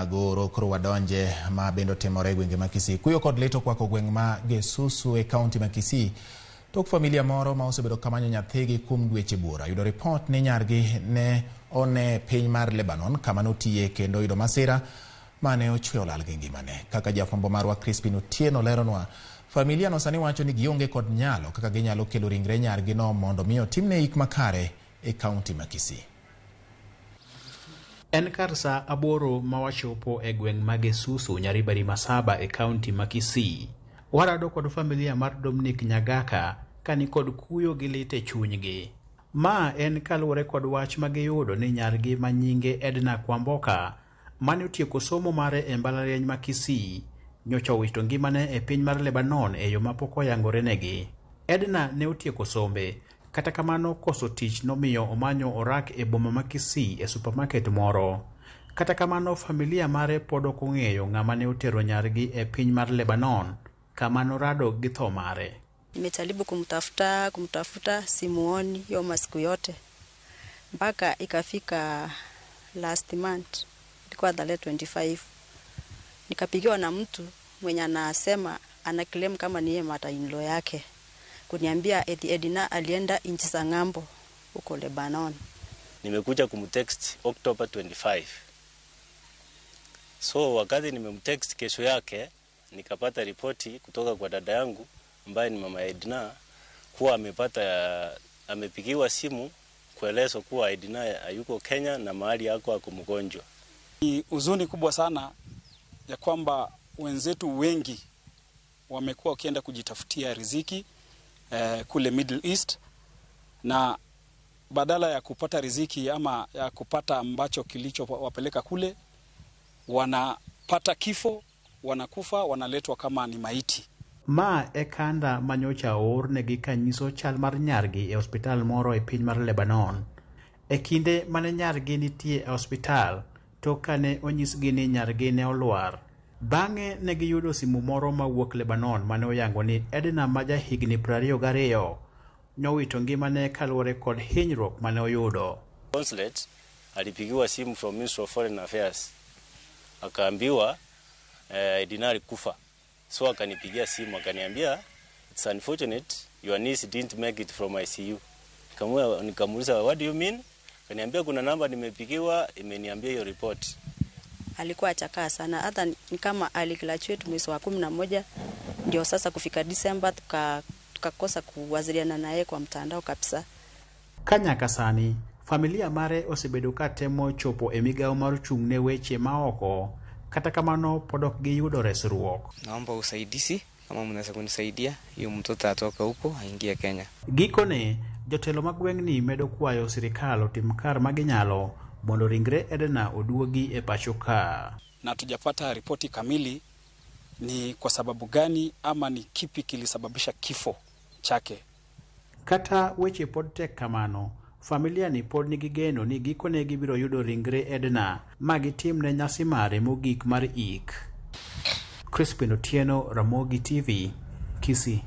Mag oro koro wadonje ma bende otimore e gwenge ma Kisii. Kuyo kod lit okwako gweng' ma Gesusu e kaunti ma Kisii. Tok familia moro ma osebedo kamanyo nyathigi kuom dweche buora yudo ripot ni nyargi ne one e piny mar Lebanon kama notiye kendo yudo masira mane ochwe olal gi ngimane. Kaka jafwambo marwa Crispin Otieno leronwa, familia no sani wacho ni gionge kod nyalo kaka ginyalo kelo ringre nyargi no mondo mi otimne ik makare e kaunti ma Kisii. En kar saa 8 ma wachopo e gweng' ma Gesusu, Nyaribari Masaba e kaunti ma Kisii. Warado kod familia mar Dominic Nyagaka ka ni kod kuyo gi lit e chunygi. Ma en kaluwore kod wach ma giyudo ni nyargi ma nyinge Edna Kwamboka mane otieko somo mare e mbalariany ma Kisii nyocha owito ngimane e piny mar Lebanon e yo mapok oyangore negi. Edna ne otieko sombe, kata kamano koso tich nomiyo omanyo orak e boma ma Kisii e supermarket moro. Kata kamano familia mare pod ok ong'eyo ng'ama ne otero nyargi e piny mar Lebanon kama norado gi tho mare. Nimejaribu kumtafuta kumtafuta, simuoni hiyo masiku yote mpaka ikafika last month, ilikuwa tarehe 25, nikapigiwa na mtu mwenye anasema ana claim kama ni yeye mother-in-law yake, kuniambia eti Edna alienda nchi za ng'ambo huko Lebanon. Nimekuja kumtext October 25. So wakati nimemtext kesho yake nikapata ripoti kutoka kwa dada yangu ambaye ni mama Edna kuwa amepigiwa simu kuelezwa kuwa Edna hayuko Kenya na mahali yako ako mgonjwa. Ni huzuni kubwa sana ya kwamba wenzetu wengi wamekuwa wakienda kujitafutia riziki kule Middle East, na badala ya kupata riziki ama ya kupata ambacho kilichowapeleka kule, wanapata kifo, wanakufa, wanaletwa kama ni maiti. Ma e kanda ma nyocha oornegi kanyiso chal mar nyargi e osiptal moro e piny mar Lebanon. E kinde mane nyargi nitie e osiptal, tok kane onyisgi ni nyargi ne olwar. Bang'e ne giyudo simu moro mawuok Lebanon mane oyango ni Edna ma jahigni 22 nowito ngimane kaluwore kod hinyruok mane oyudo. Consulate alipigiwa simu from Ministry of Foreign Affairs akaambiwa Edna alikufa. So akanipigia simu akaniambia, "It's unfortunate your niece didn't make it from ICU." Nikamuuliza, "What do you mean?" Akaniambia kuna namba nimepigiwa imeniambia hiyo report. Alikuwa achakaa sana, hata ni kama aligraduate mwezi wa 11, ndio sasa kufika December tukakosa kuwasiliana naye kwa mtandao kabisa. Ka nyaka sani, familia mare osebedo ka temo chopo e migawo mar chung' ne weche maoko, kata kamano pod ok giyudo resruok. Naomba usaidizi kama mnaweza kunisaidia hiyo mtoto atoke huko aingie Kenya. Gikone, jotelo mag gweng'ni medo kwayo sirikal otim kar ma ginyalo mondo ringre Edna oduogi e pacho ka. Na hatujapata ripoti kamili ni kwa sababu gani ama ni kipi kilisababisha kifo chake. Kata weche pod tek kamano, familia ni pod nigi geno ni gikone gibiro yudo ringre Edna ma gitimne nyasi mare mogik mar ik. Crispin Otieno, Ramogi TV, Kisii.